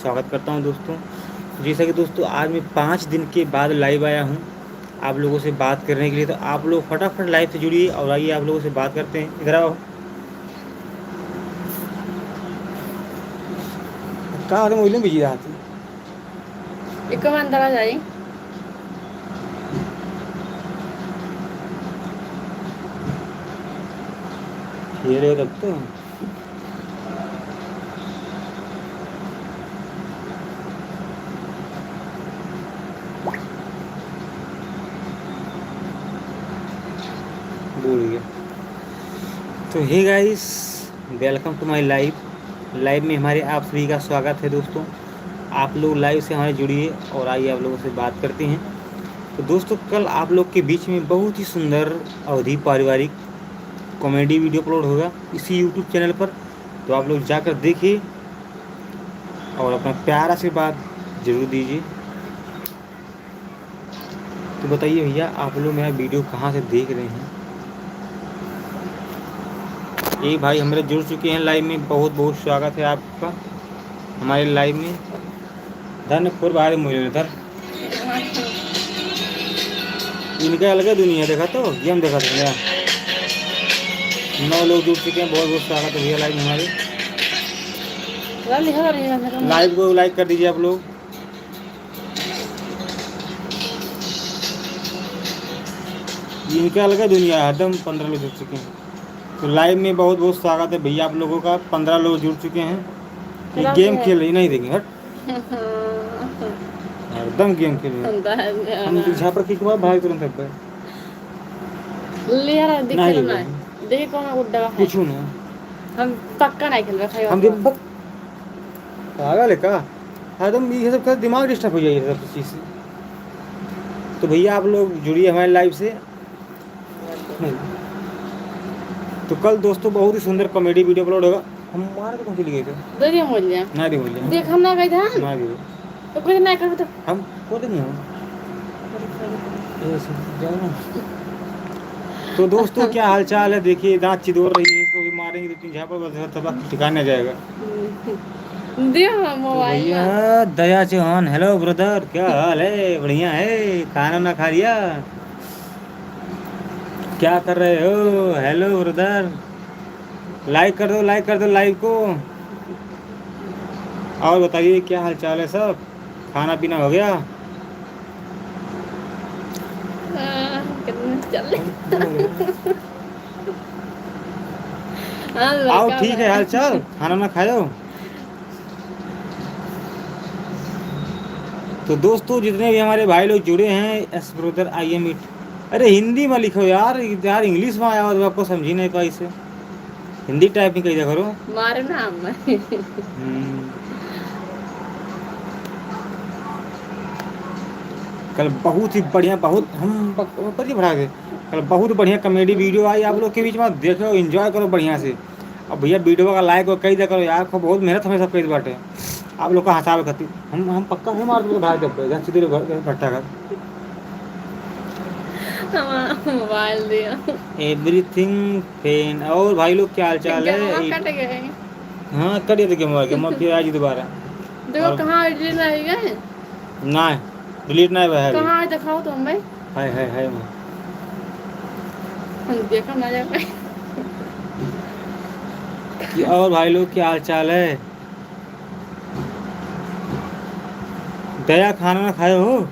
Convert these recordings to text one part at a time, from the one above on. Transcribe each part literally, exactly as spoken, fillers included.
स्वागत करता हूँ दोस्तों। जैसा कि दोस्तों, आज मैं पाँच दिन के बाद लाइव आया हूँ आप लोगों से बात करने के लिए, तो आप लोग फटाफट लाइव से जुड़िए और आइए, आप लोगों से बात करते हैं। इधर आओ। का होता, मोबाइल में बिजी रहती। एक अंदर आ जाई। ये रे तब तो। भूल गया। तो hey guys, welcome to my live। Live में हमारे आप सभी का स्वागत है दोस्तों। आप लोग लाइव से हमारे जुड़िए और आइए, आप लोगों से बात करते हैं। तो दोस्तों, कल आप लोग के बीच में बहुत ही सुंदर अवधी पारिवारिक कॉमेडी वीडियो अपलोड होगा इसी यूट्यूब चैनल पर, तो आप लोग जाकर देखिए और अपना प्यार आशीर्वाद जरूर दीजिए। तो बताइए भैया, आप लोग मेरा वीडियो कहाँ से देख रहे हैं? ये भाई हमारे जुड़ चुके हैं लाइव में, बहुत बहुत स्वागत है आपका हमारे लाइव में। धन फोर बाहर मुझे इधर। इनका अलग दुनिया, देखा तो गेम देखा था भैया। नौ लोग जुड़ चुके हैं, बहुत बहुत स्वागत है भैया लाइव में हमारे। लाइव को लाइक कर दीजिए आप लोग। इनका अलग दुनिया है, हरदम पन्द्रह लोग जुड़ चुके हैं। तो लाइव में बहुत बहुत स्वागत है भैया आप लोगों का। पन्द्रह लोग जुड़ चुके हैं। ये गेम खेल रही, नहीं देखेंगे, हट। हरदम गेम खेल रही है। हम तो झापड़ किक मार, भाग तुरंत अब। ले यार, देख नहीं, ना। देखिए कौन गुड्डा है। कुछ ना। हम पक्का नहीं खेल रहा, हम गेम बक-, पागल है का? एकदम ये सब का दिमाग डिस्टर्ब हो जाइए सब चीज़ से। तो भैया आप लोग जुड़िए हमारे लाइव से। नहीं। तो कल दोस्तों बहुत ही सुंदर कॉमेडी वीडियो अपलोड होगा। हम मार के कौन चली गई थे? दे दिया बोल दिया। ना दे बोल दिया। देख हम ना गए थे। ना दे। तो कुछ नहीं करबे तो। हम को दे नहीं हम। ये सब जाओ ना। तो दोस्तों क्या हाल चाल है? देखिए दांत चिदोर रही है, इसको भी मारेंगे दो तीन झापड़, बस तब ठिकाने जाएगा। दे हम तो मोबाइल। भैया दया चौहान, हेलो ब्रदर, क्या हाल है? बढ़िया है? खाना ना खा लिया? क्या कर रहे हो? हेलो ब्रदर, लाइक कर दो, लाइक कर दो लाइव को। और बताइए क्या हाल चाल है सब? खाना पीना हो गया? हाँ, कितना चल रहा है। हाँ, आओ, लड़का ठीक है, बड़ा। हाल चाल, खाना ना खायो? तो दोस्तों, जितने भी हमारे भाई लोग जुड़े हैं, yes brother, I am it. अरे, हिंदी में लिखो यार, यार, इंग्लिश में आया हुआ तो आपको समझ ही नहीं पाई इसे। हिंदी टाइपिंग कही दिया करो। मारे ना हम। हम्म। कल बहुत ही बढ़िया, बहुत हम बक-, ऊपर ही बढ़ा के। कल बहुत बढ़िया कॉमेडी वीडियो आई आप लोग के बीच में, देखो, एंजॉय करो बढ़िया से। अब भैया, वीडियो का लाइक और कही दिया करो यार, खूब बहुत मेहनत हमें सब कही बाटे। आप लोग का हंसावे खातिर हम, हम पक्का से मार दो भाई, जब घर से तेरे घर, घर भट्टा घर। हमारा मोबाइल दिया। Everything fine। और भाई लोग, क्या हाल चाल है? गेमवा कट गए। हाँ, कट गया तो गेमवा, गेमवा फिर आज दोबारा। देखो और कहाँ डिलीट नहीं गए? ना, डिलीट ना हुआ है अभी। कहाँ है, दिखाओ तो हमें। हाय, हाय, हाय, माँ। हम देखा ना जाए। कि और भाई लोग, क्या हाल चाल है? दया, खाना ना खाए हो?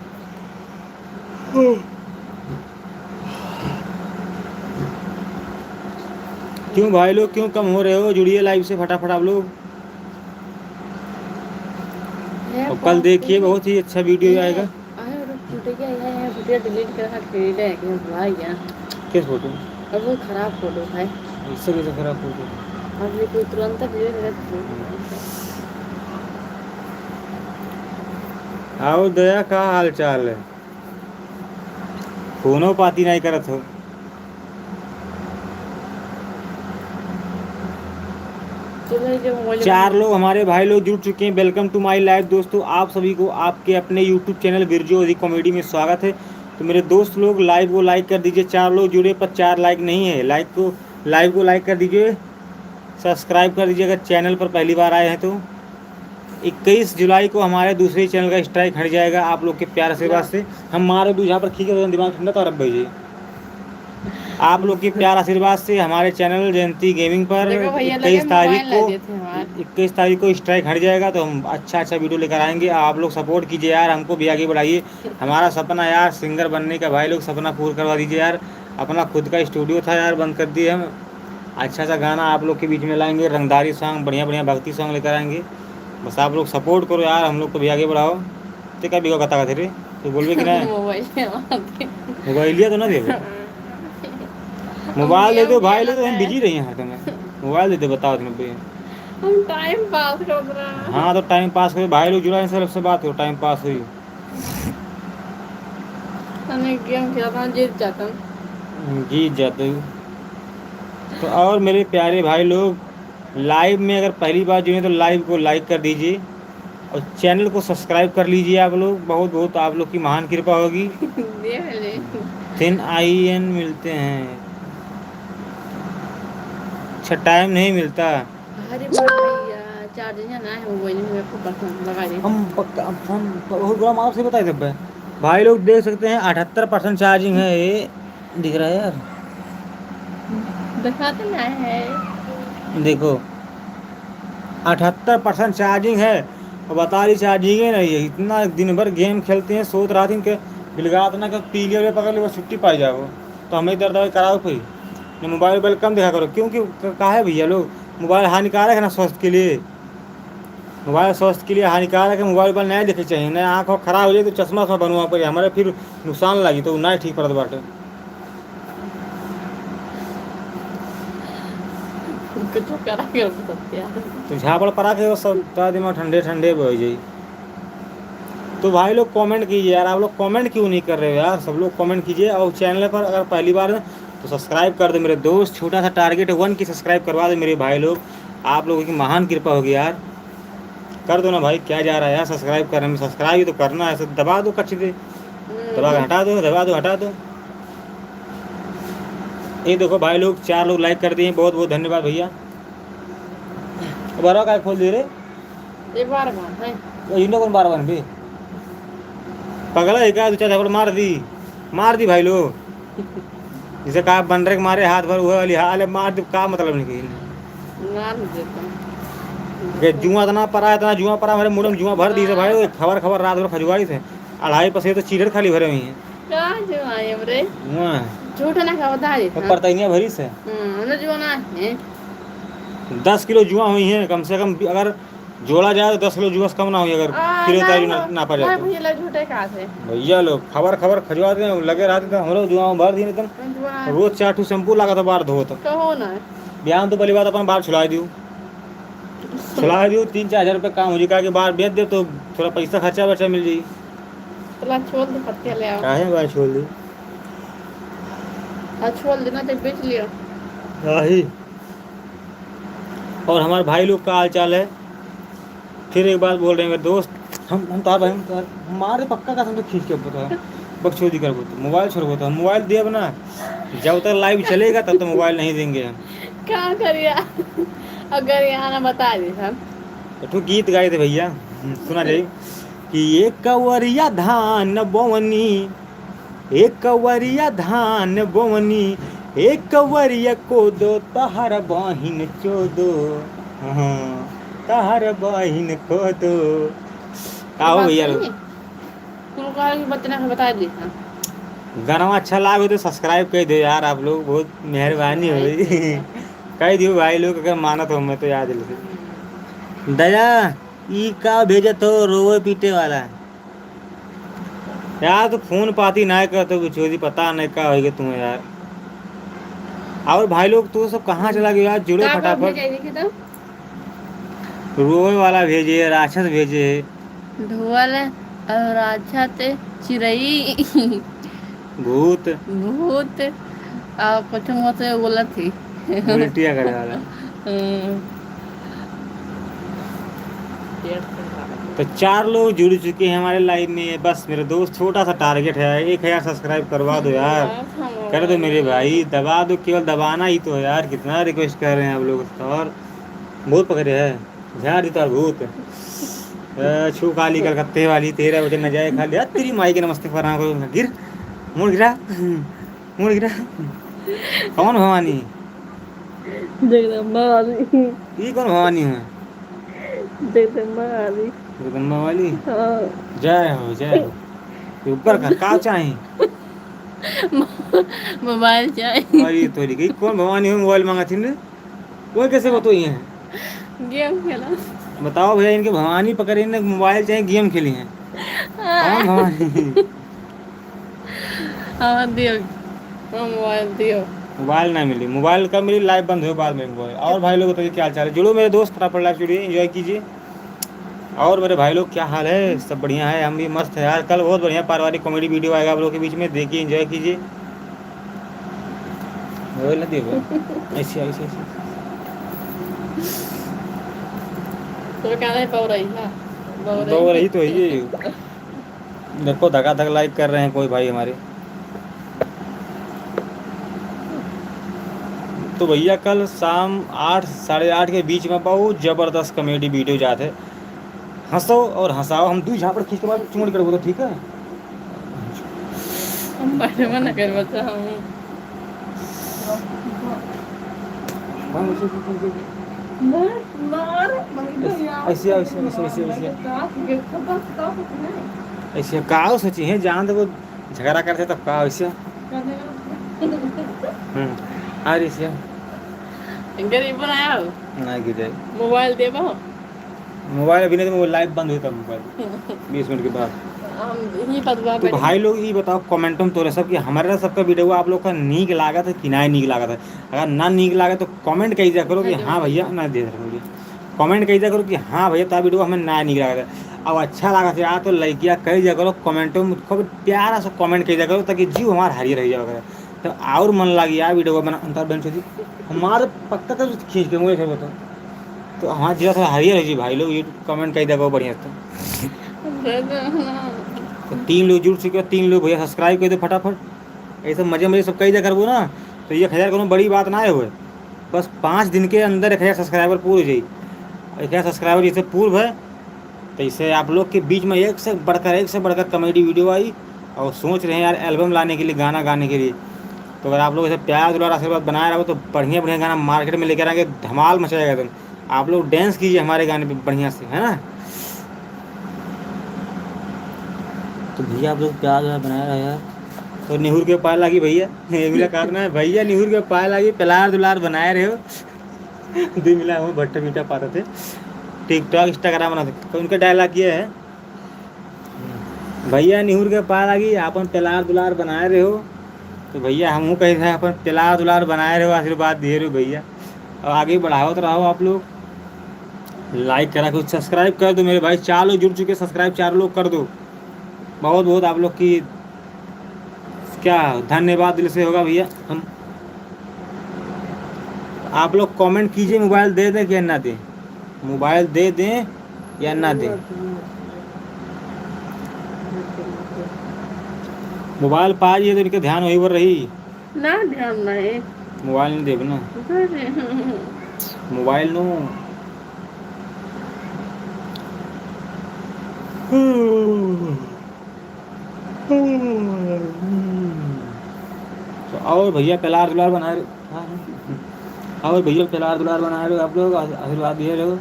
क्यों भाई लोग, क्यों कम हो रहे हो? जुड़िए लाइव से फटाफट आप लोग। ये और कल कौन देखिए, सी बहुत ही अच्छा वीडियो ये आएगा। अरे, रुक, टूट गया, ये, ये वीडियो डिलीट कर, हट के ले गया, भुला गया। किस फोटो? अब वो खराब फोटो है। इससे कैसे खराब फोटो? अब ये कोई तुरंत डिलीट कर दे। आओ दया, का हाल चाल है? फोनो पाती नहीं करत हो। चलो, ये जो मोबाइल चार लोग हमारे भाई लोग जुड़ चुके हैं। Welcome to my live दोस्तों, आप सभी को आपके अपने YouTube चैनल बिरजू अवधी कॉमेडी में स्वागत है। तो मेरे दोस्त लोग, लाइव को लाइक कर दीजिए। चार लोग जुड़े पर चार लाइक नहीं है। लाइक को, लाइव को लाइक कर दीजिए, सब्सक्राइब कर दीजिए अगर चैनल पर पहली बार आए हैं तो। इक्कीस जुलाई को हमारे दूसरे चैनल का स्ट्राइक हट जाएगा आप लोग के प्यार आशीर्वाद से। हम मारे दू यहाँ पर खींच के दिमाग ठंडा तो रख भाई जी। आप लोग के प्यार आशीर्वाद से हमारे चैनल जयंती गेमिंग पर देखो भैया, लगे इक्कीस तारीख मोबाइल को, ला देते हैं हमारे। इक्कीस तारीख को स्ट्राइक हट जाएगा, तो हम अच्छा अच्छा वीडियो लेकर आएंगे। आप लोग सपोर्ट कीजिए यार, हमको भी आगे बढ़ाइए। हमारा सपना यार सिंगर बनने का, भाई लोग सपना पूरा करवा दीजिए यार। अपना खुद का स्टूडियो था यार, बंद कर दिए हम। अच्छा सा गाना आप लोग के बीच में लाएंगे, रंगदारी सॉन्ग, बढ़िया बढ़िया भक्ति सॉन्ग लेकर आएंगे। बस आप लोग सपोर्ट करो यार, हम लोग को भी आगे बढ़ाओ। ते का बिगो कथा कथे रे, तू बोलबे कि ना? मोबाइल से बात है। मोबाइलिया तो ना देबे। मोबाइल दे दो भाई, लोग तो हम बिजी रही हैं तुम्हें। मोबाइल दे दो, बताओ तुम भैया। हम टाइम पास कर रहे हैं। हाँ, तो टाइम पास करो भाई लोग, जुड़ा इनसे सबसे बात करो, टाइम पास हुई। हमें गेम खेलता हूँ, जीत जाता हूँ। जीत जाते हो। तो और मेरे प्यारे भाई लोग, लाइव में अगर पहली बार जुड़े तो लाइव को लाइक कर दीजिए और चैनल को सब्सक्राइब कर लीजिए आप लोग। बहुत बहुत आप लोग की महान कृपा होगी। दे ले। फिर आई एन मिलते हैं। अच्छा, टाइम नहीं मिलता। अरे बाप भैया, चार्जिंग है ना, है मोबाइल में, आपको पसंद लगा दे। हम पक्का, हम बहुत बुरा माफ से बताए थे भाई। भाई लोग देख सकते हैं, अठहत्तर परसेंट चार्जिंग है, ये दिख रहा है यार। दिखाते ना है। देखो, अठहत्तर परसेंट चार्जिंग है और बता रही चार्जिंग ही नहीं है। इतना दिन भर गेम खेलते हैं, सोत रात इनके बिलगात ना के पी लिया, पकड़ लिया, बस छुट्टी पाई जाओ। तो हमें दर्द कराओ फिर। ने मोबाइल वोबाइल कम देखा करो, क्योंकि क-, काहे भैया लोग, मोबाइल हानिकारक है ना स्वास्थ्य के लिए। मोबाइल स्वास्थ्य के लिए हानिकारक है, मोबाइल वोबाइल नहीं देखे चाहिए, नहीं आँख वाँख खराब हो जाए तो चश्मा वश्मा बनवा पड़े, हमारे फिर नुकसान लागी तो नहीं ठीक पड़त बाटे। कुछ करा के हो सकते हैं। तो झापड़ परा के वो सब का दिमाग ठंडे ठंडे हो जाई। तो भाई लोग कमेंट कीजिए यार, आप लोग कमेंट क्यों नहीं कर रहे हो यार? सब लोग कमेंट कीजिए और चैनल पर अगर पहली बार हैं तो सब्सक्राइब कर दो मेरे दोस्त। छोटा सा टारगेट है, वन की सब्सक्राइब करवा दो मेरे भाई लोग, आप लोगों की महान कृपा होगी यार। कर दो ना भाई, क्या जा रहा है यार सब्सक्राइब करने में? सब्सक्राइब ही तो करना है, सब दबा दो कच्ची दे, दबा के हटा दो, दबा दो, हटा दो। ये देखो भाई लोग, चार लोग लाइक कर दिए, बहुत बहुत धन्यवाद भैया। अब और का खोल दे रे? ये बार बार है। वो इन्हों कौन बार बार भी? पगला है का? दो चार झापड़ मार दी, मार दी भाई लोग। जैसे कहा बंदर के मारे हाथ भर, वह वाली हाल है, मार दी, का मतलब नहीं कहीं। मार देता। ये जुआ इतना परा, इतना जुआ परा, हमारे मुंह में जुआ भर दी से भाई, वो खबर खबर रात भर खजुआई से। अढ़ाई पसे तो चीलर खाली भरे हुई हैं। का जुआ है रे? जुआ है। झूठ ना का बता दे। तो हाँ। परतैनिया भरी से। हम्म, हमने जुआ ना है। दस किलो जुआ हुई है कम से कम, अगर जोड़ा जाए तो दस किलो जुआ से कम ना होई, अगर आ, किलो नहीं तारीख ना, तो, नापा जाए नहीं तो। भैया, झूठे कहा थे। भैया लोग खबर खबर खजुआ दे, लगे रहते तो हम लोग जुआ में भर दिए एकदम। जुआ। रोज चार ठो शैम्पू लागत है बार धोत। कहो ना। बिहान तो पहली बात अपन बार छुला दियो, छुला दियो, तीन चार हजार रुपये काम हो जाए, काहे कि बार बेच दे तो थोड़ा पैसा खर्चा वर्चा मिल जाई। चला छोड़ दे, पत्ते ले आओ। काहे बार छोड़ दी? आ, छोड़ देना तो बेच लियो। यही। और हमारे भाई लोग का हाल चाल है। फिर एक बात बोल रहे हैं मेरे दोस्त, हम, हम तार भाई, हम तार, मार दे पक्का कसम से खींच के बता, बकचोदी कर बोलते, मोबाइल छोड़ बोलते, हम मोबाइल देब ना, जब तक लाइव चलेगा तब तक मोबाइल नहीं देंगे हम। का करिया? अगर यहाँ ना बता दे हम। तो तू गीत गाए थे भैया, सुना जाए कि एक कवरिया धान बोवनी, एक कवरिया धान बोवनी, एक कवरिया कोदो, तहर बहिन चोदो, हाँ, तहर बहिन कोदो। का हो बात भैया? सही है। तुम कहा कि बतना के बता दी, हाँ। गाना अच्छा लागे तो सब्सक्राइब कर दो यार, आप लोग बहुत मेहरबानी होई। कह दियो भाई लोग, अगर मानत हो मैं तो याद ले। दया, ई का भेजत हो रोवे पीटे वाला? यार, तू फोन पाती ना करते हो, चोरी पता नहीं का होइगे तुम्हें यार। और भाई लोग, तू सब कहाँ चला गया यार? जुड़ो का, का फटाफट। भेजे, देखी तो? रोवे वाला भेजे, राक्षस भेजे। धोवल और राक्षस, चिरई। भूत। भूत। आ, कुछ मुँह से बोलत ही। उल्टिया करे वाला। हम्म। तो चार लोग जुड़ चुके हैं हमारे लाइव में। बस मेरे दोस्त, छोटा सा टारगेट है, एक हजार सब्सक्राइब करवा दो यार। बस हम हो कर दो गए। मेरे भाई, दबा दो, केवल दबाना ही तो है यार। कितना रिक्वेस्ट कर रहे हैं आप लोग, और भूत पकड़े है, झाड़ दी तार भूत। ए, छू काली कलकत्ते वाली, तेरह बजे न जाए खाली। आ, तेरी माई के नमस्ते फरना को गिर, मुड़ गिरा, मुड़ गिरा। कौन भवानी? जगदम्बा वाली। ई कौन भवानी है? जगदम्बा वाली। जगदम्बा वाली? हाँ। जय हो, जय हो। ये ऊपर का, का चाही? मोबाइल चाही। अरे तोरी के, कौन भवानी हो मोबाइल मांगा थी ने? वो कैसे बताई हैं? गेम खेला। बताओ भैया, इनके भवानी पकड़े ने मोबाइल चाही, गेम खेली हैं। हाँ। कौन भवानी? हाँ, दियो। हाँ, मोबाइल दियो। मोबाइल ना मिली, मोबाइल कब मिली? लाइव बंद हुए बाद में मोबाइल। और भाई लोग बताइए क्या हाल चाल है? जुड़ो मेरे दोस्त, फटाफट लाइव जुड़िए, एंजॉय कीजिए। और मेरे भाई लोग क्या हाल है? सब बढ़िया है? हम भी मस्त है यार। कल बहुत बढ़िया पारिवारिक कॉमेडी वीडियो आएगा आप लोग के बीच में, देखिए, एंजॉय कीजिए। मोबाइल ना दियो भाई। ऐसे, ऐसे, ऐसे। तो क्या नहीं पाव रही ना? पाव रही। पाव रही तो है ये। देखो, धकाधक लाइक कर रहे हैं कोई भाई हमारे। तो भैया, कल शाम आठ, साढ़े आठ के बीच में बहुत जबरदस्त कॉमेडी वीडियो जात है। हंसो और हंसाओ, हम दू झापड़ खींच के बाद चुमड़ कर बोलो, ठीक है? हम बारे में ना कर बच्चा, हम। मार, मार, मार, ऐसे, ऐसे, ऐसे, ऐसे, ऐसे। ऐसे का हो सोची है, जान दे वो झगड़ा करते तब का हो ऐसे? हम्म, आ रही से। गरीब बनाया हो। ना गिर जाए। मोबाइल देबो? मोबाइल अभी नहीं, तो मोबाइल लाइव बंद होता मोबाइल। बीस मिनट के बाद। हम ही बतवा तो पड़े। भाई लोग, ये बताओ कमेंट में तोरे सब कि हमारा सबका वीडियो आप लोग का नीक लागत है कि ना नीक लागत है। अगर ना नीक लागे तो कमेंट कही दिया करो कि हेलो। हाँ भैया, ना दे रखो। कमेंट कही दिया करो कि हाँ भैया, ता वीडियो हमें ना नीक लागत है। अब अच्छा लागत है यार, तो लइकिया कही दिया करो कमेंट में, खूब प्यारा सा कमेंट कही दिया करो, ताकि जीव हमार हरियर रह जाओ करे। तो और मन लागी यार वीडियो बना, अंतर बन चुकी हमारे पक्का तो खींच के मुझे बताओ। तो हमारा जीव थोड़ा हरियर है जी भाई लोग, ये कमेंट कही दिया करो बढ़िया से। तो तीन लोग जुड़ चुके हो, तीन लोग भैया सब्सक्राइब कर दो फटाफट। ऐसे मजे मजे सब कही दिया करबो ना, तो एक हजार कोनो बड़ी बात ना होए। बस पाँच दिन के अंदर एक हजार सब्सक्राइबर पूर हो जाई। एक हजार सब्सक्राइबर जैसे पूर भए, तो इसे आप लोग के बीच में एक से बढ़कर, एक से बढ़कर कॉमेडी वीडियो आई। और सोच रहे हैं यार एल्बम लाने के लिए, गाना गाने के लिए। तो अगर आप लोग ऐसे प्यार दुलार आशीर्वाद बनाए रहो तो बढ़िया बढ़िया गाना मार्केट में लेकर आएंगे, धमाल मचाएगा एकदम। आप लोग डांस कीजिए हमारे गाने पे बढ़िया से, है ना? तो भैया आप लोग प्यार दुलार बनाए रहो यार। तो निहुर के पाए लागी भैया, ये मुलाकात ना है भैया, निहुर के पाए लागी, प्यार दुलार बनाए रहो। दो मिला हूँ भट्टे मीठा पाते थे, TikTok Instagram बनाते, तो उनका डायलॉग ये है, भैया निहुर के पाए लागी, आपन प्यार दुलार बनाए रहो। तो भैया हमहू कही थे, आपन प्यार दुलार बनाए रहो, आशीर्वाद दिए रहो भैया, और आगे बढ़ावत रहो आप लोग। लाइक करा, कुछ सब्सक्राइब कर दो मेरे भाई, चार लोग जुड़ चुके, सब्सक्राइब चार लोग कर दो। बहुत बहुत आप लोग की क्या धन्यवाद दिल से होगा भैया। हम, आप लोग कमेंट कीजिए, मोबाइल दे दें कि ना दें, मोबाइल दे दें या ना दें। मोबाइल पा जाइए तो इनके ध्यान वही पर रही। ना, ध्यान नहीं। मोबाइल नहीं देब ना। अरे। Mobile no. तो और भैया प्यार दुलार बनाए रहो। हाँ, हाँ। और भैया प्यार दुलार बनाए रहो आप लोग, आशीर्वाद दिए रहो।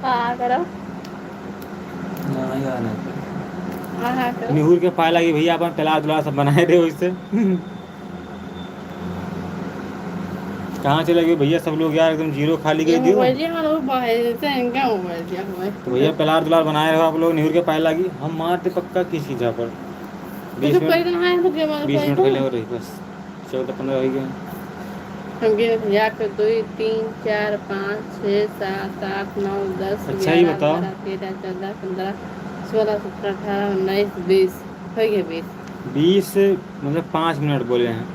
हाँ, करो। ना, यार, ना। हाँ, हाँ, करो। निहुर के पाए लागी भैया, अपन प्यार दुलार सब बनाए रहो इससे। कहाँ चले गए भैया सब लोग यार, एकदम जीरो खाली कर दियो। मोबाइल ये हमारा वो बाहर से इनका मोबाइल दिया हुआ है। तो भैया प्यार दुलार बनाए रहो आप लोग, निहुर के पाए लागी, हम मारते पक्का किसी जगह पर। तो बीस मिनट, पहले कहाँ है, तो क्या हमारा बीस मिनट पहले? पहले और रही बस, चौदह पन्द्रह हो गए। हम गिने थे, एक, दो, तीन, चार, पाँच, छः, सात, आठ, नौ, दस, अच्छा, ये ग्यारह, बताओ। बारह, तेरह, चौदह, पन्द्रह, सोलह, सत्रह, अठारह, उन्नीस, बीस, हो गया बीस। बीस, मतलब पाँच मिनट बोले हैं।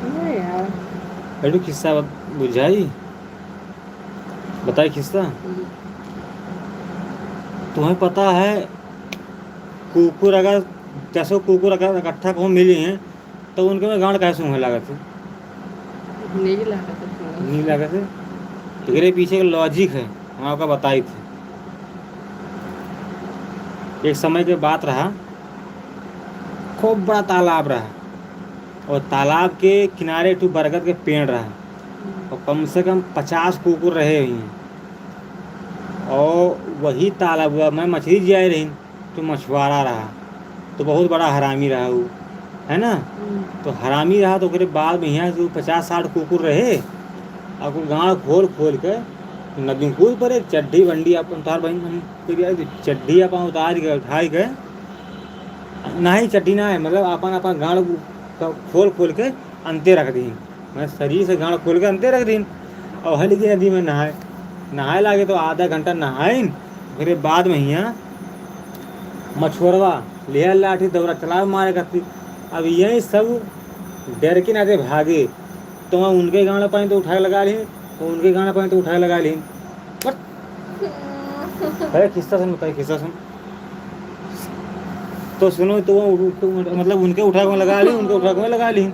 नहीं यार। अरे किस्सा बत-, बुझाई? बताई किस्सा? हम्म। तुम्हें पता है, कुकुर अगर, दसों कुकुर अगर इकट्ठा कहूँ मिली हैं, तो उनके में गांड काहे सूंघे लागत है? नहीं लागत है सूंघे। नहीं लागत है? एकरे पीछे एक लॉजिक है, हम आपका बताई थे। एक समय के बात रहा, खूब बड़ा तालाब रहा और तालाब के किनारे एक ठो बरगद के पेड़ रहा और कम से कम पचास कुकुर रहे हुई। और वही तालाब में मछली जियाए रही, तो मछुआरा रहा, तो बहुत बड़ा हरामी रहा वो, है ना? हम्म। तो हरामी रहा तो ओकरे बाद में यहाँ जो पचास साठ कुकुर रहे, और कुल गाँड़ खोल खोल के नदी में कूद पड़े, चड्ढी बंडी अपन उतार, बहन हम कह दिया कि चड्ढी अपन उतार के उठाई के, नहीं चड्ढी ना है, मतलब अपन अपन गाँड़ खोल खोल के अंते रख दी, मैं शरीर से गाँड़ खोल के अंते रख दी। और हल की नदी में नहाए, नहाए लागे तो आधा घंटा नहाइन, फिर बाद में हियाँ मछुअरवा लिया लाठी दौरा चलावे मारे करती। अब यही सब डर के नाते भागे, तो वहाँ उनके गाँड़ पानी तो उठा के लगा ली, तो उनके गाँड़ पानी तो उठा के लगा ली। पर अरे किस्सा सुन, बताइए किस्सा सुन। तो सुनो, तो वो उठ-, उठ-, मतलब उनके उठा के लगा ली, उनके उठा के लगा ली।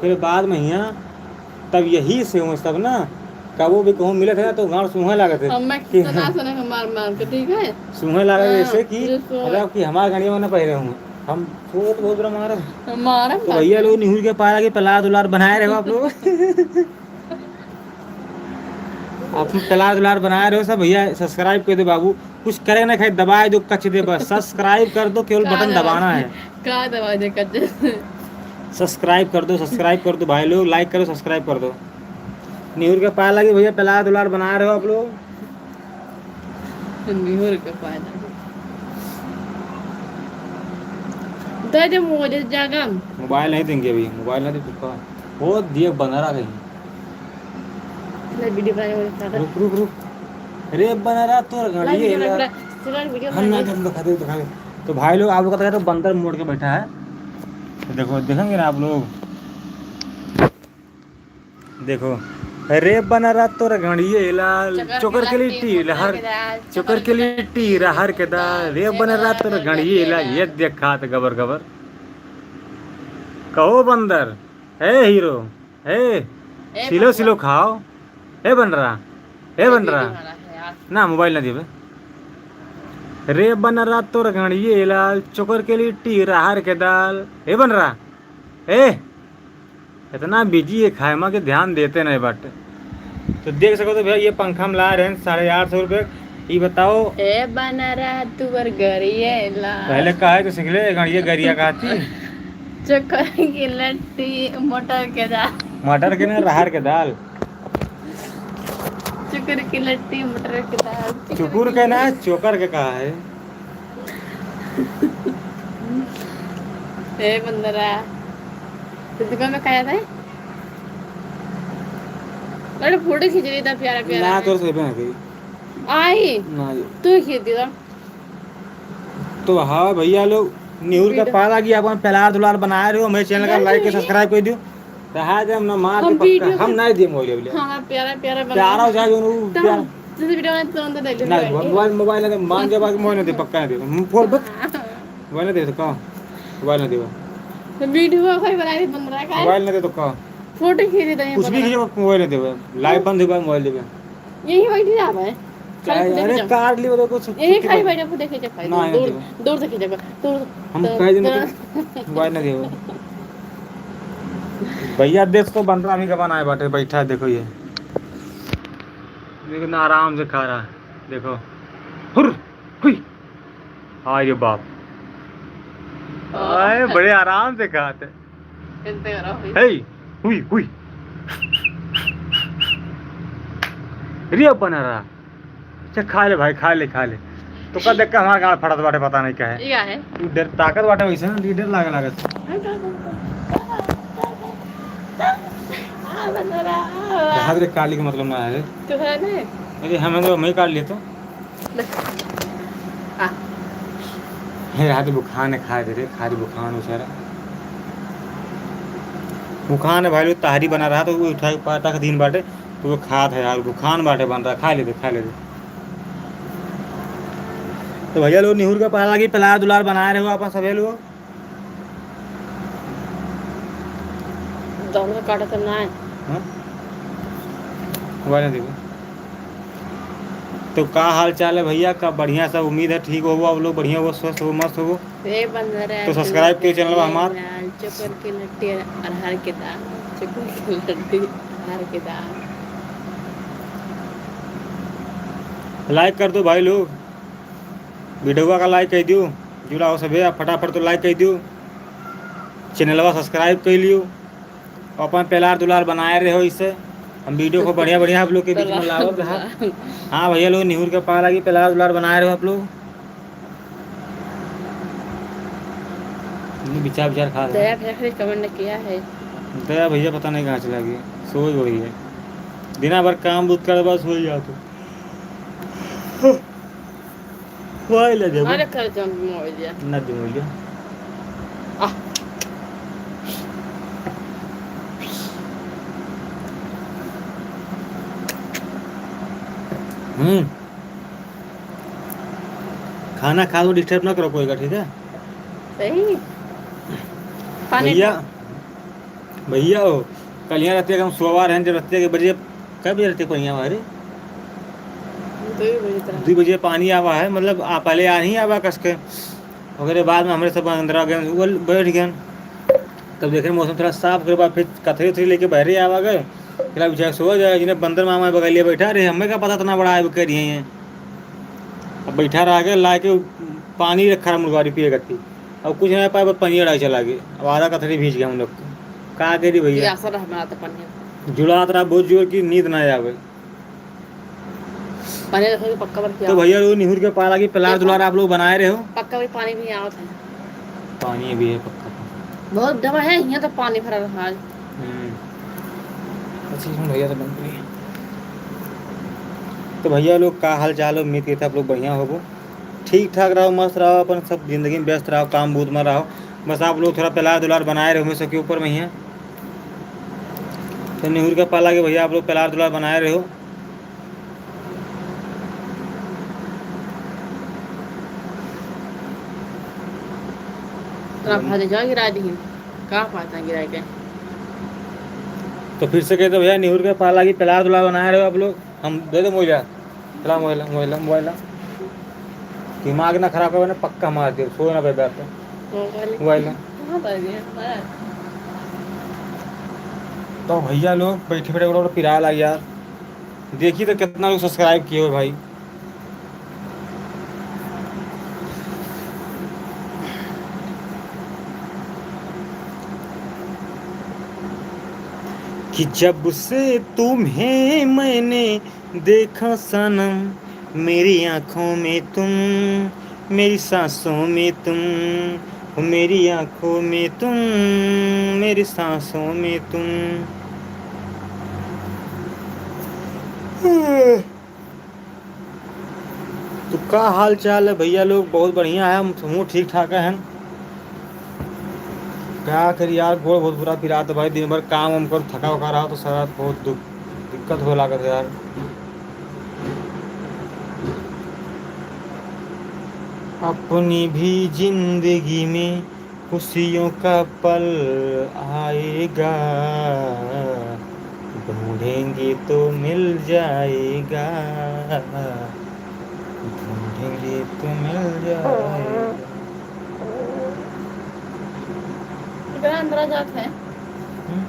फिर बाद में हियाँ तब यही से हुए सब ना, कबो भी कहूँ मिलत है तो गाँड़ सूंघे लागत है। अब मैं कि किस्सा ना सुने के मार मार के, ठीक है? सूंघे लागत है हाँ, ऐसे कि ये सो- मतलब कि हमार गाँड़िया में ना पहले हूँ। हम छोट बहुत बुरा मारब। मारब तो ना। भैया लोग निहुर के पारा के प्यार दुलार बनाए रहो आप लोग। आप प्यार दुलार बनाए रहो सब भैया, subscribe कर दो बाबू। कुछ करे ना खाए, दबाए दो, कच दे बस। Subscribe कर दो, केवल का बटन दबाए? दबाना है। का दबाए दे, कच दे? Subscribe कर दो, subscribe कर दो भाई लोग, like करो, subscribe कर दो। निहुर के पाए लगी भैया, प्यार दुलार बनाए रहो आप लोग। निहुर के पाए लगी। दे दे मुझे जगह। मोबाइल नहीं देंगे अभी, मोबाइल नहीं देंगे। वो दिए बना रहा कहीं। ले, वीडियो बनाने वाले सागर। रुक, रुक, रुक। रे बना रहा तोर ला, गाड़ी वीडियो है बना, यार। ला, सुन, वीडियो हम ना बना। हम दिखा दे, दिखा दे। तो भाई लोग, आप लोग का तो बंदर मोड़ के बैठा है। तो देखो, देखेंगे ना आप लोग। देखो, रे बना रहा तोर गाड़ी है लाल, चोकर चोकर के के लिट्टी, लिट्टी, मोटर लहर, के दाल, चोकर के लिट्टी, रहर के दाल, रे बना रहा तोर गाड़ी है लाल, ये देखा तो गबर गबर। कहो बंदर, ए हीरो, ए, ए सिलो भगवान। सिलो खाओ, ए बनरा, ए ए बनरा। दीदी वाला है यार। ना, मोबाइल ना देबे। रे बनरा तोर गणिये लाल, चोकर के लिट्टी, रहर के दाल। ए बनरा, ए, इतना बिजी है खाए मा के ध्यान देते नहीं बाटे। तो देख सको तो भैया, ये पंखा हम ला रहे हैं साढ़े आठ सौ रुपये। ये बताओ। ए बनरा तुअर गरिया ला। पहले काहे के सीख ले, गणिये गरिया कहती। चोकर की लट्टी, मटर के दाल। मटर के ना, रहर के दाल। चुकुर की लट्टी, मटर के दाल। चुकुर के ना, चोकर के कहा है। ए बंदरा, तो दुकान में खाया था? अरे फोटो खींच रही था प्यारा प्यारा ना, है। तोर से बना गई। आई? ना जी। तू खींच दी था। तो हाँ भैया लोग, निहुर के वीडियो। पाला कि अपन प्यार दुलार बनाए रहो, मेरे चैनल का लाइक के सब्सक्राइब कर दियो। रहा दे, हम ना मार हम के पक्का, वीडियो हम के नहीं दे मोबाइल ले। हाँ, प्यारा प्यारा बना। प्यारा हो जाए जो उ तो प्यारा। जैसे वीडियो में तुरंत दे दे ना, भाई। मोबाइल, मोबाइल ना दे, मान जाए बाकी मोबाइल ना दे, पक्का ना दे। हम फोड़ बक। हाँ। मोबाइल ना दे तो का? मोबाइल ना देबा। तो वीडियो कोई बना दे बंद रहा है। मोबाइल ना दे तो का? फोटो खींच दे कुछ भी बंद रहा। खींचो, मोबाइल ना देबा। लाइव बंद होगा, मोबाइल देबा। यही बैठ जा भाई। चाहे, खाली अरे, देखे जा। काट लियो तो कुछ यही छुट्टी खाली कर। बैठा, देखे जा भाई। ना, दूर, नहीं दूर, दूर देखे जा। दूर, हम दूर, कह देंगे दूर। तो मोबाइल ना देबा। भैया देख तो बंदरा भी गबन आए बाटे, बैठा है, देखो ये। देखो ना, आराम से खा रहा है, देखो। हुर, हुई। हाय रे बाप। आए, बड़े आराम से खाते। कितने हो रहा हुई? हे, हुई, हुई। रे बना रहा। अच्छा, खा ले भाई, खा ले, खा ले। तो का देख के हमारा गाँड़ फटत बाटे, पता नहीं क्या है। ये क्या है? तू डर, ताकत बाटे वैसे ना, डर लागे लागत। आ, बंदरा, आ। जहाज रे काली के मतलब ना है। तो है ना? अरे, हमें तो, हमें काट लिए तो। ले। आ। हे, रात बुखान है, खाए दे रे, खा दे बुखान बेचारा। बुखान है भाई, लोग तहरी बना रहा तो वो उठा के पाता का दिन बाटे। तो वो खात है यार, भुखान बाटे बन रहा, खा लेते, खा लेते। तो भैया लोग, निहुर का पहला की प्यार दुलार बनाए रहो अपन सभी लोग। दोनों काटा तो ना है। हाँ? मोबाइल ना देखो। तो का हाल चाल है भइया? का बढ़िया सब? उम्मीद है ठीक होबो, आप लोग बढ़िया हो, स्वस्थ हो, मस्त हो। ए बंदर तो subscribe के channel बा हमार। चोकर के लट्टी अरहर के दाल, चोकर के लट्टी अरहर के दाल। Like कर दो भाई लोग, video का like कर दियो, जुड़ा हो सभे, आप फटाफट तो like कर दियो, channelवा subscribe कर लियो। अपन प्यार दुलार बनाए रहो, इससे हम video को बढ़िया बढ़िया आप लोग के बीच में लावत रहा। हाँ भइया लोग, निहुर के पाला की प्यार दुलार बनाए रहो आप लोग। विचार विचार खा दया भैया खाली comment किया है। दया भैया पता नहीं कहाँ चला गया, सोई गई है। दिना भर काम बूत कर बस हो जाते। वाई ले देबो। अरे कर जम मोबाइल। ना दे मोबाइल। आह। हम्म। खाना खा लो, disturb ना करो कोई का, ठीक है? सही। पानी भैया, भइया हो, कल यहाँ रहते हम सोवा रहे, जब रहते के बजे, कब बजे रहते को यहाँ हमारे? दुई बजे तरह। दुई बजे पानी आवा है, मतलब, आ, पहले आ नहीं आवा कस के, ओकरे बाद में हमरे सब अंदर आ गए, वो बैठ गए। तब देखे मौसम थोड़ा साफ, ओकरे बाद फिर कथरी उथरी लेके बहरे आवा गए, फिर अब जाके सो जाए, जिन्हें बंदर मामा बगलिया बैठा रहे, हमें का पता इतना बड़ा आए कर रही हैं। अब बैठा रह गए, ला के पानी रखा रहा मुर्गारी पिए करती। अब कुछ नहीं पाए, बस पनिया डाल चला गए। अब आधा कथरी भीज गया हम लोग को। का करी भइया? पियासा रह बना तो पनिया। जुड़ात रहा बहुत जोर की, नींद ना आवे। पनिया रखे के पक्का पर तो पिया। भइया लोग निहुर के पाला की प्यार देखो। दुलार आप लोग बनाए रहे हो। पक्का भी पानी भी आवत है। पानी भी है पक्का। बहुत डबा है, यहाँ तो पानी भरा रहा है। हम्म। अच्छी सुन भइया तो बंद करिए। तो भइया लोग का हाल चाल हो? उम्मीद करते आप लोग बढ़िया होबो, ठीक ठाक रहो, मस्त रहो, अपन सब जिंदगी में व्यस्त रहो, काम बूत में रहो। बस आप लोग थोड़ा प्यार दुलार बनाए रहो हमेशा के ऊपर में ही है। तो निहुर के पाला के भइया आप लोग प्यार दुलार बनाए रहो। तोरा भाजे जाओ गिरा दी, का पाता गिरा के। तो फिर से कहते भइया निहुर के पाला की प्यार दुलार बनाए रहो आप लोग। हम दे दे मोबाइल, चला मोबाइल, मोबाइल, मोबाइल। दिमाग ना खराब करबे ना, पक्का मार दे, सो ना पाबे आप। मोबाइल। मोबाइल। कहाँ पर गया? बस। तो भइया लोग बैठे बैठे ओकरा पिराए लाग यार। देखी तो कितना लोग subscribe किए हो भाई। कि जब से तुम्हें मैंने देखा सनम, मेरी आँखों में तुम, मेरी सांसों में तुम, ओ मेरी आँखों में तुम, मेरी सांसों में तुम। तो का हाल चाल है भइया लोग? बहुत बढ़िया है, हम, हमहूँ ठीक ठाक हैं। का करी यार, गोड़ बहुत बुरा पिरात है भाई, दिन भर काम वाम कर, थका उका रहा तो सारा बहुत दुख, दिक्कत हो लागत है यार। अपनी भी जिंदगी में खुशियों का पल आएगा, ढूंढेंगे तो मिल जाएगा, ढूंढेंगे तो मिल जाएगा। इधर अंदर जात है। हम्म।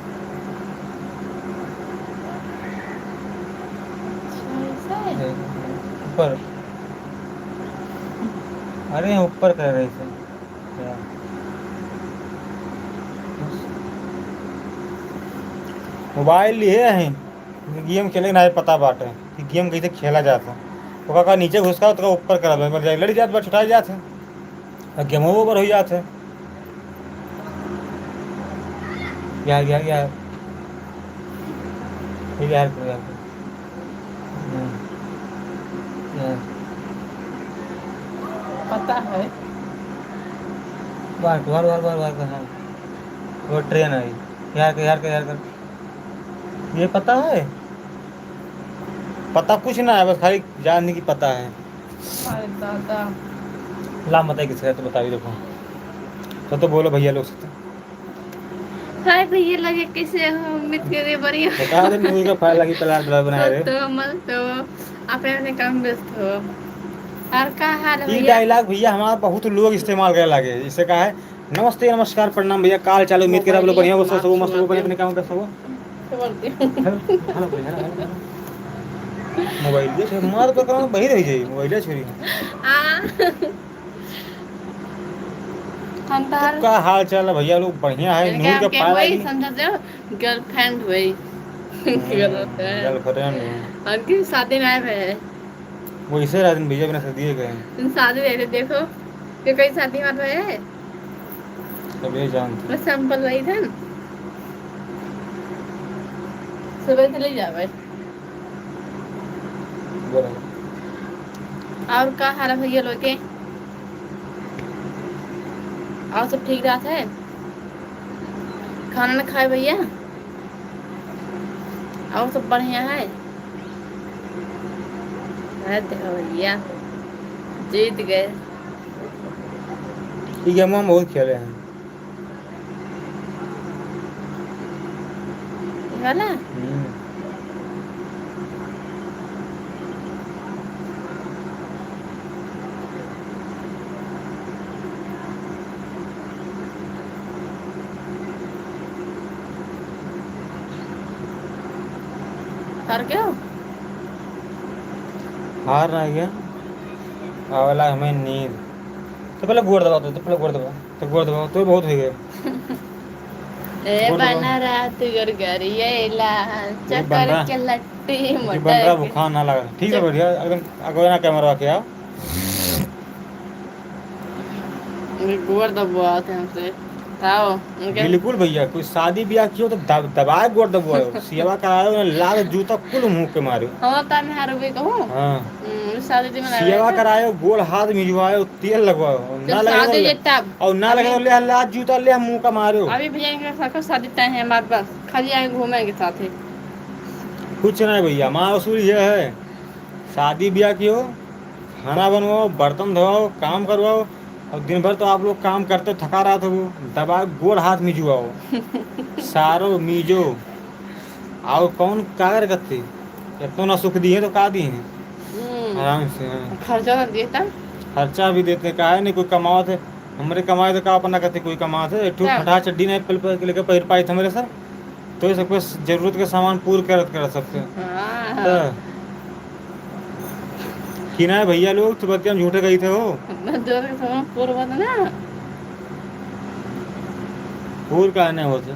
अच्छा, ऐसा है? ऊपर। अरे, ऊपर कर रहे थे। क्या? मोबाइल लिए हैं, game खेले ना है, पता बाटे कि game कैसे खेला जाता है। ओका का नीचे घुसका, तो ऊपर करा दो, मर जाए, लड़ जात बा, छुटाई जात है। और game over हो जात है। यार, यार, यार। ये यार, यार। हम्म। यार। पता है। बाहर, बाहर, बाहर, बाहर, बाहर, हाँ। वो train आई। यार कर, यार कर, यार कर। ये पता है? पता कुछ ना है, बस खाली जान की पता है। अरे दादा। ला, मत किसका तो बता भी देखो। तो, तो बोलो भैया लोग से तो। हाय भैया लगे, कैसे हो? उम्मीद करे बढ़िया। बता दे, मुझे का फाइल लगी, प्यार दुलार बनाए रहे। तो मल तो अपने अपने काम में व्यस्त हो। और का हाल है ई भैया? Dialogue भैया हमारा बहुत लोग इस्तेमाल करे लागे। इसे कहा है, "नमस्ते, नमस्कार, प्रणाम भैया, का हाल चाल है? उम्मीद करा आप लोग बढ़िया हो, स्वस्थ हो, मस्त हो, अपने अपने काम में व्यस्त हो।" तो बोलती हूँ। हेलो, हेलो भैया, हेलो, हेलो। मोबाइल ये छे, मार तो काम वही रह जाई, मोबाइल ये छोरी। आ। हम तो हर का हाल चाल है भैया लोग? बढ़िया है, इनके नूर के हमके पाला वही जी। समझते हो, girlfriend हुई। हम्म, girlfriend। Girlfriend हुई। उनकी शादी ना भय है। वैसे राजन भैया बिना शादी के हैं। तुम शादी रहे थे, देखो, ये कई शादी मत भय है। सब ये जानते हैं। बस sample वही था ना। सुबह चले जावे। बराबर। और का हाल है भैया लोग के? और सब ठीक रहत है? खाना ना खाए भैया? और सब बढ़िया है? अरे देखो भैया, जीत गए। ई गेमवा हम बहुत खेले हैं। ई वाला? हम्म। हार गयो? हार ना गया। आवेला हमें नींद। तो पहले गोड़ दबा दो, तो पहले गोड़ दबा। तो गोड़ दबाओ, तो बहुत हो गए। ए, गोड़ दबाओ। बना रहा तू गरगरिया, ए ला, ये चक्कर बन रहा। के लट्टी ये मोटा बन रहा, के। बुखार ना लगा। ठीक है, चक- बढ़िया, एकदम अगवे ना कैमरा के आओ। ये गोड़ दबवाते हमसे। ताओ, उनके बिल्कुल भैया, कोई शादी ब्याह कियो तो दब-, दबाए गोड़ दबवाओ। सियावा करायो ना, लात जूता कुल मुंह के मारे। हम तो मेहरारू भी कहूँ। हाँ। हम्म, शादी में ना सियावा रहता। करायो, गोड़ हाथ मिजवायो, तेल लगवाओ, और जब ना लगे शादी तो ले, जे तब। और ना लगे तो अभी ले, लात जूता ले, मुंह का मारो। अभी भैया इनका सबका शादी तय है हमारे पास, खाली आए घूमेंगे साथ ही। कुछ नहीं भैया, हमारा उसूल ये है, शादी ब्याह कियो, खाना बनवाओ, बर्तन धोवाओ, काम करवाओ, और दिन भर तो आप लोग काम करते थका रहत हो, दबा गोड़ हाथ मिजुआओ, सारो मीजो। और कौन का करे करती? इतना ना सुख दिए तो का दिए? हम्म। आराम से, हाँ। खर्चा तो देता। खर्चा भी देते, काहे नहीं कोई कमावत है? हमरे कमाए तो का अपना कहते कोई कमावत है? एक ठो क्या? फटा चड्डी नहीं पल पल के लेके पहिर पाए थे हमरे सर, तो ये सबके जरूरत के सामान पूर करत करत सबके। हाँ। तो कि ना भैया लोग, तो बतिया में झूठे कही थे हो। इतना जोर के सामान पूर मत ना। पूर का नहीं होते?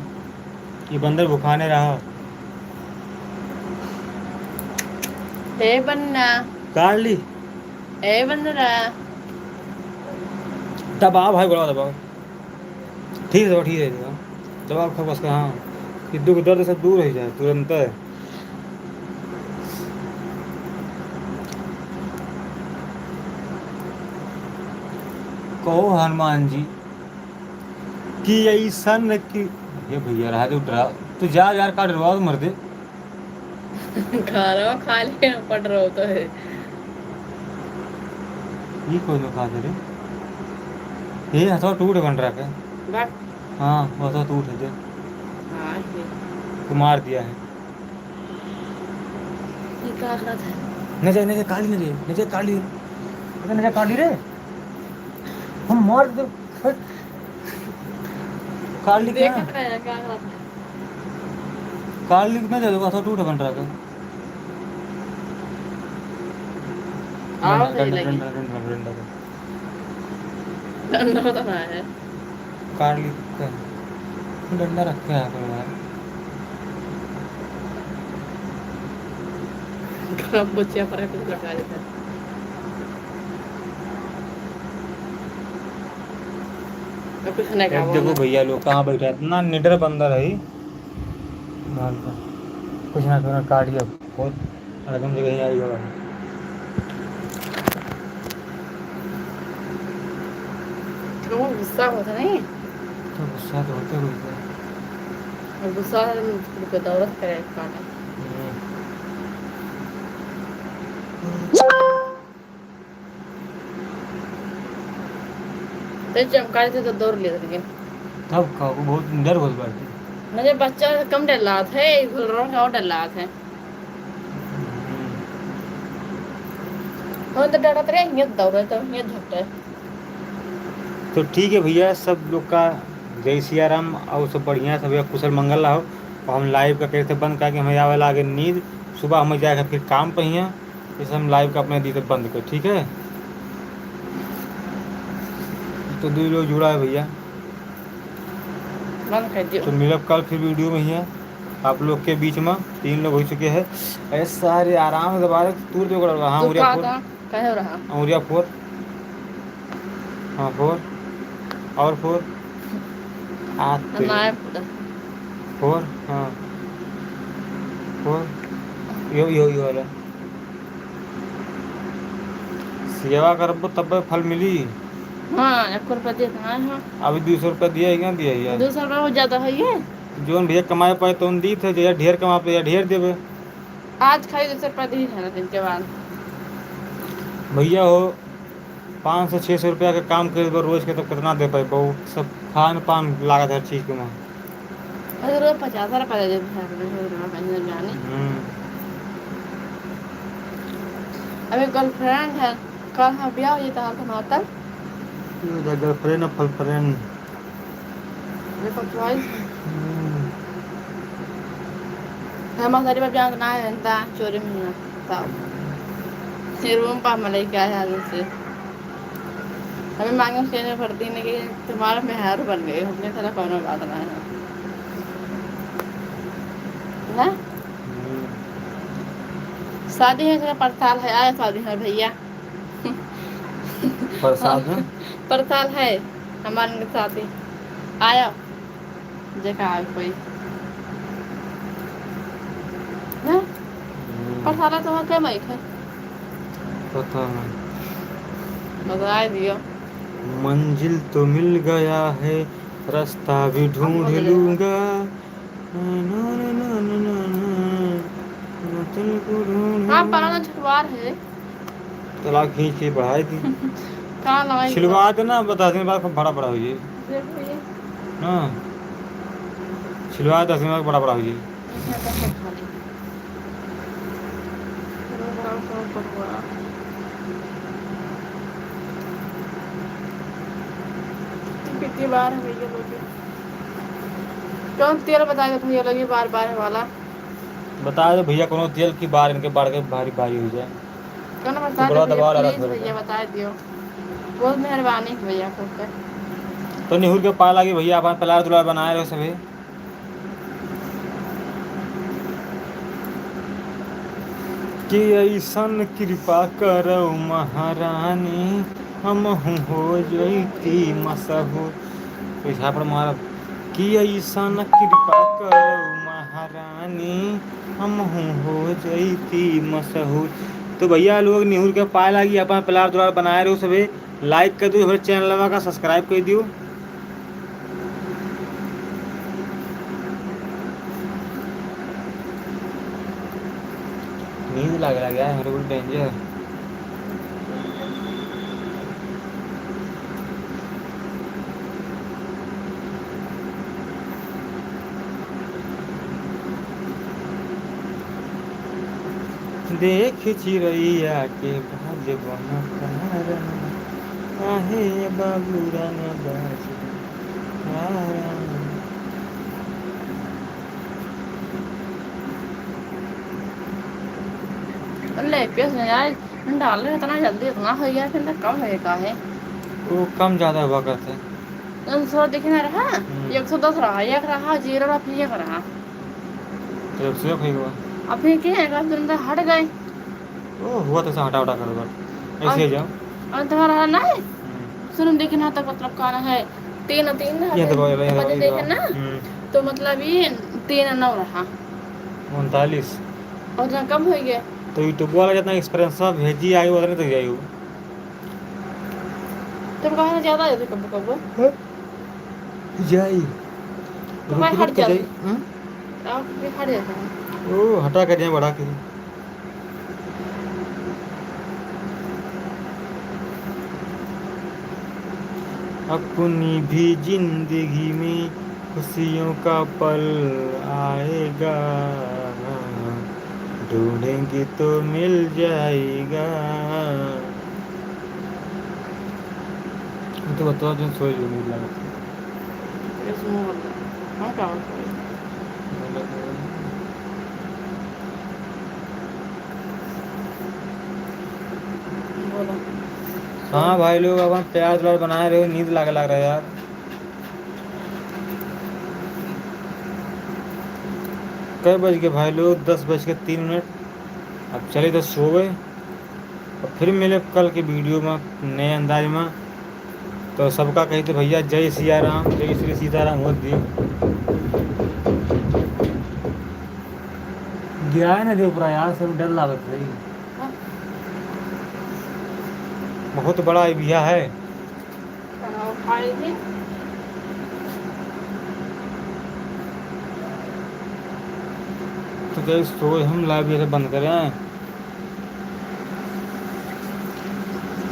ये बंदर भुखाने रहा। ए बन्ना। काट ली। ए बंदरा। दबाओ भाई, गोड़ा दबाओ। ठीक है, ठीक है, दबाओ। दबाओ खूब उसका, हाँ। ये दुख दर्द सब दूर हो जाए तुरंत। कहो हनुमान जी कि ऐसन कि, ये भैया रहा तो डरा, तू जा यार, का डरवाओ मर दे। खाना खा लिया, पड़ रहा तो है। ये कोई लोग खा दे रे। ये हथवा टूट बन रहा है। बस। हाँ, वो हथवा टूट है दे। हाँ, ये। तो मार दिया है। ये का करत है? नजर, नजर काली, नजर, नजर काली। अरे नजर काली रे। हम मार दे। काली क्या? देखत रहे, का करत है? काली में दे दो, थोड़ा टूट बन रहा है। आओ, डंडा, सही लगी। डंडा, डंडा, डंडा, डंडा। डंडा तो ना है। काली का डंडा रखे हैं कोई यार। गरम बच्चा पर कुछ लगा देता है। अब कुछ नहीं अब खावा देखो ना। भैया लोग कहाँ बैठा है, इतना निडर बंदर है। कुछ ना, कुछ ना काट लिया, बहुत अड़गम जगह ही आई होगा। तो वो गुस्सा होता नहीं? तो गुस्सा तो होते हुए। और गुस्सा है, तो दौलत करे काटा। हम्म। तो चमकाए थे तो दौड़ लिए थे। तब का, वो बहुत डर बहुत बात है। मुझे बच्चा कम डर लगा था, ये घुलरों का और डर लगा था। हम्म। हम तो डरत रहे, हियाँ दौड़े तो हियाँ झपटे। तो ठीक है भैया, सब लोग का जय सिया राम और सब बढ़िया, सब कुशल मंगल रहो। और हम live का कैसे बंद करके हमें आवे लागे नींद, सुबह हमें जाएगा फिर काम पे हियाँ, इसे हम live का अपने दी बंद कर, ठीक है? तो दो लोग जुड़ा है भैया। बंद कर दियो। तो मिलब कल फिर video में ही है आप लोग के बीच में। तीन लोग हो चुके हैं। अरे सारे आराम से दबा रहे, तू तो कर रहा। हाँ, तू उरिया का फोर। था? कहे रहा? हाँ, उरिया फोर। हाँ, फोर। और फोर। आ, तेरी। ना है पूरा। फोर, हाँ। फोर। यो, यो, यो वाला। सेवा करबो तब्बे फल मिली। हाँ, एक रुपया देत ना है। अभी दो सौ रुपया दिया है, क्या दिया है यार? दो सौ रुपया बहुत ज्यादा है ये। जोन भैया कमाए पाए तो उन दीत है, जैया ढेर कमा पाए, ढेर देबे। आज खाई दो सौ रुपया दी है ना दिन के बाद। भैया हो, पाँच सौ छः सौ रुपया के काम करे बा रोज के, तो कितना दे पाए? बहुत सब खान पान लागत हर चीज के में। अरे रोज पचास रुपया दे देते हैं अपने घर में, अपने घर जाने। हम्म। अबे girlfriend है, कल हम ब्याह हो जाता है तो मातल। ये हो जाए girlfriend और फलफ्रेंड। देखो choice। हम्म। हम सारी बात जानत ना है, ता चोरी में ना, ता। ये room पा हम लेके आए हैं आलू से। हमें मांगे से नहीं पड़ती, नहीं कि तुम्हारा मेहरारू बन गए, हमने सारा कौनो बात ना है। ना? हम्म। शादी है, सारा पड़ताल है, आए शादी है भैया। प्रसाद में? प्रसाद है, हमारे साथ ही। आया, देखा आवे कोई। हैं? हम्म। प्रसाद तो वहाँ के माइक है? पता नहीं। बताए दियो। मंजिल तो मिल गया है, रास्ता भी ढूंढ लूंगा। हाँ, पराना छुटवार है। तलाक खींच के बढ़ाई थी। कहाँ लगाई छिलवा दे ना, बता दिन बाद बड़ा बड़ा हो जाए। देखो ये। हाँ। छिलवा दे, दस दिन बाद बड़ा बड़ा हो जाए। अच्छा, तो फिर खा ले। कितनी बार है भैया लोग? कौन तेल बताए दे भैया लोग, ये बार बार है वाला? बताए दे भैया, कोनो तेल की बार इनके बार के भारी भारी हो जाए। कौन बता दे भैया, दबा वाला please रख दे। भैया बताए दियो, बहुत मेहरबानी भैया, खूब कर। तो निहुर के पाए लागी भैया, अपन प्यार दुलार बनाए रहो सभी। कि ऐसन कृपा करो महारानी, हमहू हो जैती मशहूर। कोई झापड़ मारब। कि ऐसन कृपा करो महारानी, हमहू हो जैती मशहूर। तो भैया लोग निहुर के पाए लागी, अपन प्यार दुलार बनाए रहो सभी। Like कर दियो, हमारे channel का subscribe कर दियो। नींद लागे लागे यार, हमरे कुल danger। देख चिरैया के बाज बन तारा, आहे बाबू रंग बाज तारा। ले, पेस नहीं आए, डाले इतना जल्दी, इतना हो गया, फिर कम है का है? वो कम ज्यादा हुआ करते हैं। तीन सौ दिख ना रहा, हम्म। एक सौ दस रहा, एक रहा, zero रहा, फिर एक रहा। तो एक सौ एक हुई हुआ। अब फिर क्या है, एकदम से हट गए। ओ, हुआ तो ऐसा हटा उटा कर दो। ऐसे अब, ही जाओ। अब तुम्हारा रहा ना है? हम्म। सुनो, देखना तक मतलब कौन है? तीन, तीन रहा ये तो था। बोल रहे हैं, पता ये देखे तो। ना? हम्म। तो मतलब ये तीन नौ रहा। उनतालीस। और इतना कम हो गया। तो YouTube वाला जितना experience सब भेजी आगे, उतने तक जाई हो। तुम कहाँ से ज्यादा आए थे कब कब? हाँ? जाई। तो भाई रुक, हट रुक के जाओ। जाई। हाँ? आप भी हट जाते हैं। ओ, हटा के जाए, बढ़ा के। अपनी भी जिंदगी में खुशियों का पल आएगा, ढूंढेंगे तो मिल जाएगा। तो बताओ, जो सोई जो नींद लागत है। हाँ भाई लोग, अब हम प्याज लाल बनाए रहे, नींद लागे लाग रहा है यार। कै बज गए भाई लोग? दस बज के तीन मिनट। अब चले तो सोवे, और फिर मिले कल के वीडियो में नए अंदाज में। तो सबका कही थे भैया, जय सिया राम, जय श्री सीताराम होत दियो। गिराए ना दे ऊपरा यार, सब डर लागत है। बहुत बड़ा ये भैया है। तो guys, तो हम लाइव ऐसे बंद करें।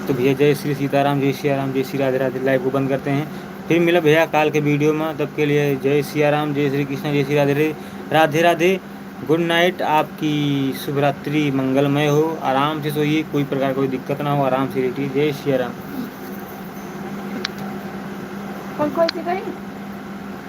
तो भैया, जय श्री सीताराम, जय सिया राम, जय श्री राधे राधे। लाइव को बंद करते हैं, फिर मिला भैया काल के वीडियो में। तब के लिए जय सिया राम, जय श्री कृष्णा, जय श्री राधे, राधे राधे। गुड नाइट, आपकी शुभ रात्रि मंगलमय हो। आराम से सोइए, कोई प्रकार का कोई दिक्कत ना हो, आराम से लेटिए। जय सिया राम। कौन कौन सी गई?